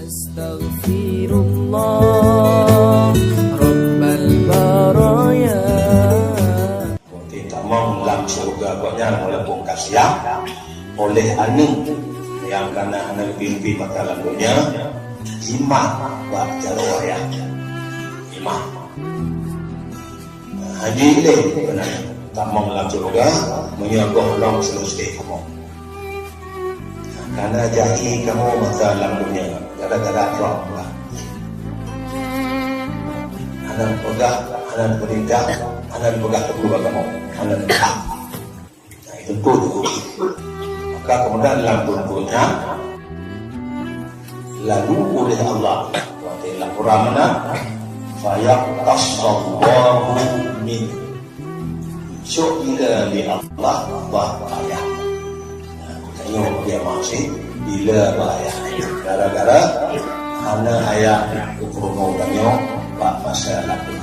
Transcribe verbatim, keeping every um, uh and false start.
Astaghfirullah Rabbal baraya. Watèe tamong lam syeuruga Gobnyan walaupun ka siang, oleh aneuk nyang ka na aneuk pimpin mata lam donya, iman bak jaroe ayah. Iman. Haji lé keunan tamong lam syeuruga, meunyoe goh lom seuleusoe kamoe. Kana jahi kamoe masa lam donya, gara-gara droe meulah. Hana peugah, hana peurintah, hana peugah teupeu agama, hana peugah. Nah, itu pun. Maka kemudian dalam pun-pun nyan, lalu oleh Allah, watèe lam Quran mana, "Fayaqtasallahu min." Cok bila lé Allah bak ayah. Nah, tanyoe dia masih bila bak ayah. Gara-gara hana ayah keupeureunoe tanyoe bak masa lakoe.